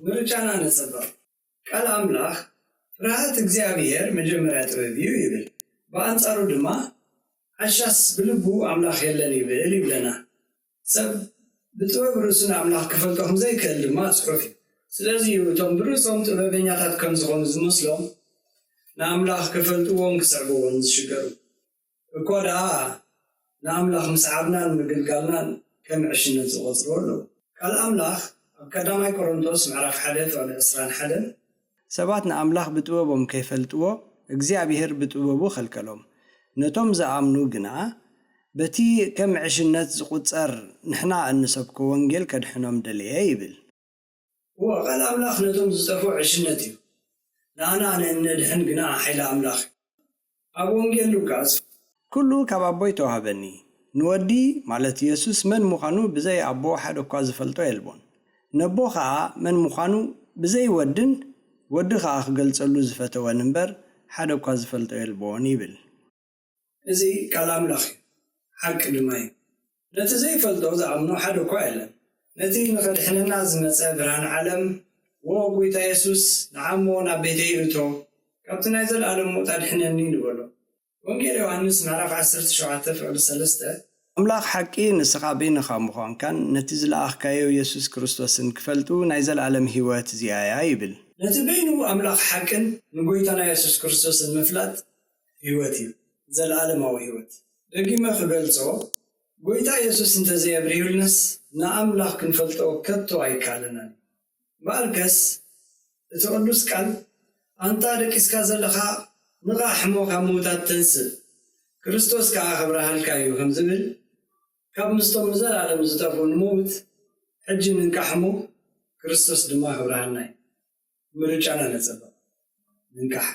ምርጫና ነጸብቕ። ቃል ኣምላኽ፣ "ፍርሃት እግዚኣብሔር መጀመርያ ጥበብ እዩ" ይብል። ብኣንጻሩ ድማ፣ "ዓሻስ ብልቡ ኣምላኽ የለን ይብል" ይብለና። ሰብ ብጥበብ ርእሱ ንኣምላኽ ክፈልጦ ከም ዘይክእል ድማ ጽሑፍ እዩ። ስለዚ እዩ እቶም ብርእሶም ጥበበኛታት ከም ዝኾኑ ዝመስሎም ንኣምላኽ ክፈልጥዎን ክስዕብዎን ዝሽገሩ። እኳ ደኣ ንኣምላኽ ምስዓብናን ምግልጋልናን ከም ዕሽነት ዝቖጽርዎ ኣለዉ። ቃል ኣምላኽ ኣብ ቀዳማይ ቆሮንቶስ ምዕራፍ ሓደ ፍቕዲ ዕስራን ሓደን፣ ሰባት ንኣምላኽ ብጥበቦም ከይፈልጥዎ እግዚኣብሄር ብጥበቡ ኸልከሎም። ነቶም ዝኣምኑ ግና በቲ ከም ዕሽነት ዝቑጸር ንሕና እንሰብኮ ወንጌል ከድሕኖም ደለየ ይብል። እወ፣ ቃል ኣምላኽ ነቶም ዝጠፍኡ ዕሽነት እዩ። ንኣና ንእነድሕን ግና ሓይሊ ኣምላኽ እዩ። ኣብ ወንጌል ሉቃስ፣ "ኩሉ ካብ ኣቦይ ተዋህበኒ። ንወዲ፣ ማለት የሱስ፣ መን ምዃኑ ብዘይ ኣቦ ሓደ እኳ ዝፈልጦ የልቦን። ነቦ ኸኣ መን ምዃኑ ብዘይ ወድን፣ ወዲ ኸኣ ክገልጸሉ ዝፈተወን እምበር፣ ሓደ እኳ ዝፈልጦ የልቦን" ይብል። እዚ ቃል ኣምላኽ እዩ፣ ሓቂ ድማ እዩ። ነቲ ዘይፈልጦ ዝኣምኖ ሓደ እኳ የለን። ነቲ ንኸድሕነና ዝመጸ ብርሃን ዓለም፣ "ዎ ጎይታ የሱስ፣ ንዓሞ ናብ ቤተይ እቶ፣ ካብቲ ናይ ዘለኣለም ሞት ኣድሕነኒ" ንበሎ። ወንጌል ዮሃንስ ምዕራፍ ዓሰርተ ሸውዓተ ፍቕዲ ሰለስተ፣ "ኣምላኽ ሓቂ ንስኻ በይንኻ ምዃንካን ነቲ ዝለኣኽካዮ የሱስ ክርስቶስን ክፈልጡ ናይ ዘለኣለም ህይወት እዚኣ እያ" ይብል። ነቲ በይኑ ኣምላኽ ሓቅን ንጎይታና የሱስ ክርስቶስን ምፍላጥ ህይወት እዩ፣ ዘለኣለማዊ ህይወት። ደጊመ ክገልጾ፣ ጎይታ የሱስ እንተዘየብሪሁልናስ ንኣምላኽ ክንፈልጦ ከቶ ኣይከኣለናን። እምበኣርከስ እቲ ቅዱስ ቃል፣ "ኣንታ ደቂስካ ዘለኻ፣ ንቓሕ እሞ ካብ ምዉታት ተንስእ፣ ክርስቶስ ከኣ ክብርሃልካ እዩ" ከም ዝብል፣ ካብ ምስቶም ንዘለኣለም ዝጠፍኡ ንምዉት፣ ሕጂ ንንቃሕ እሞ ክርስቶስ ድማ ክብርሃልና እዩ። ምርጫና ነጸብቕ። ንንቃሕ።